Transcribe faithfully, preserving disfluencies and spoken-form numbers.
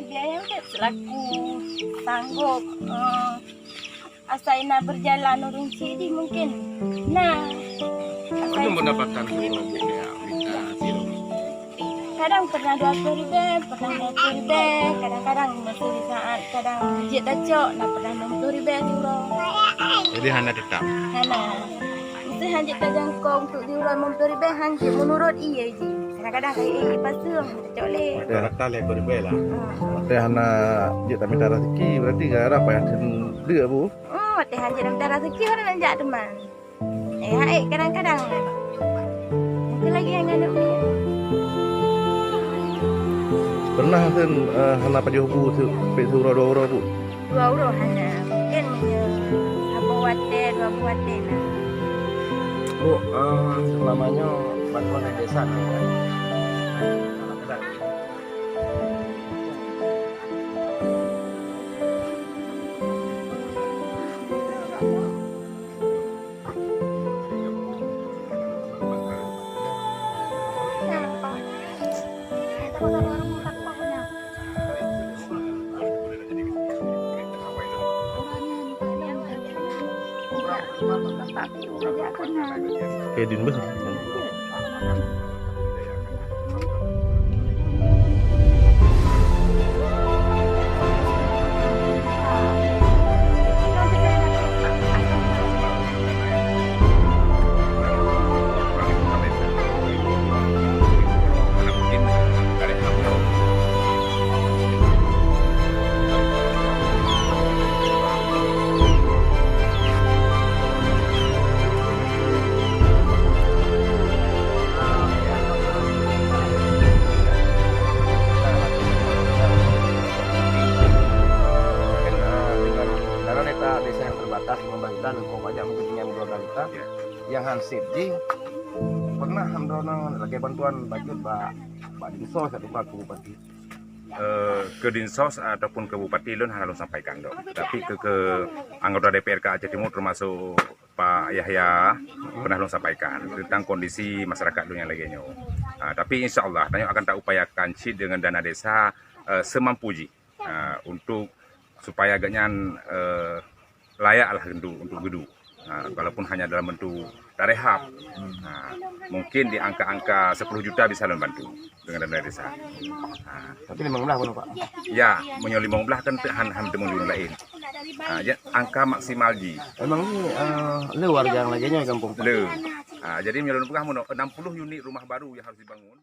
Biaya kan selaku sanggup, eh, asai na berjalan ureueng cit jih mungkin. Nah, asai pendapatan seururoe buet ya, minta siro. Kadang pernah dua puluh ribu, pernah lima puluh ribu, kadang-kadang masih di saat kadang jeuet tacok, nah pernah enam puluh ribu seururoe. Jadi hana tetap. Hana. Mesti hanjeuet tajangkong untuk di uroe enam puluh ribu hanjeuet menurut ié jih. Kadang-kadang ié, ié pasang, tacok lé. Rata-rata lima puluh ribu lah. Hmm. Teh hana jeuet tamita rezeki, berarti gara-gara payah theun deuk, Bu. Oh, teh hanjeuet tamita rezeki, orang nak jak teman. Eh, hai, kadang-kadang. Itu lagi yang anak punya. Pernah kan, eh, hana pajoh bu se-, pek seuuroe dua uroe, Bu? Dua uroe hana. Mungkin, eh, saboh watèe, dua boh watèe na. Bu, eh, selama nyoe bantuan dari desa na, kan? Kadang-kadang. Kayak di rumah. Mungkin, eh, dengan dana desa, desa yang terbatas, pemerintah dan kok banyak mungkin dengan keluarga kita yang hansip jih pernah mendorong lagi bantuan bacut bak, bak dinsos atau bak bupati. Eh, ke dinsos ataupun ke bupati lôn hana lôn sampaikan dok. Tapi ke, ke anggota D P R K A Aceh Timur termasuk Pak Yahya pernah lôn sampaikan tentang kondisi masyarakat lôn nyang lagèe nyoe. Ah, tapi insya Allah tanyoe akan taupayakan cit dengan dana desa, eh, semampu jih, ah, untuk supaya gobnyan, eh, layak lah untuk, untuk geuduek. Ha, walaupun hanya dalam bentuk tarehab. Ha, mungkin di angka-angka sepuluh juta bisa lôn bantu dengan dana desa. Ha. Tapi limong blah pun, Pak? Ya, meunyoe limong blah kan te-, han, han teumeung di ureueng laén. Ha, ya, angka maksimal jih. Emang ni, eh, le warga nyang lagèe nyoe di kampung, Pak? Le. Ha, jadi meunyoe lôn peugah meunoe, enam puluh unit rumah baru yang harus dibangun.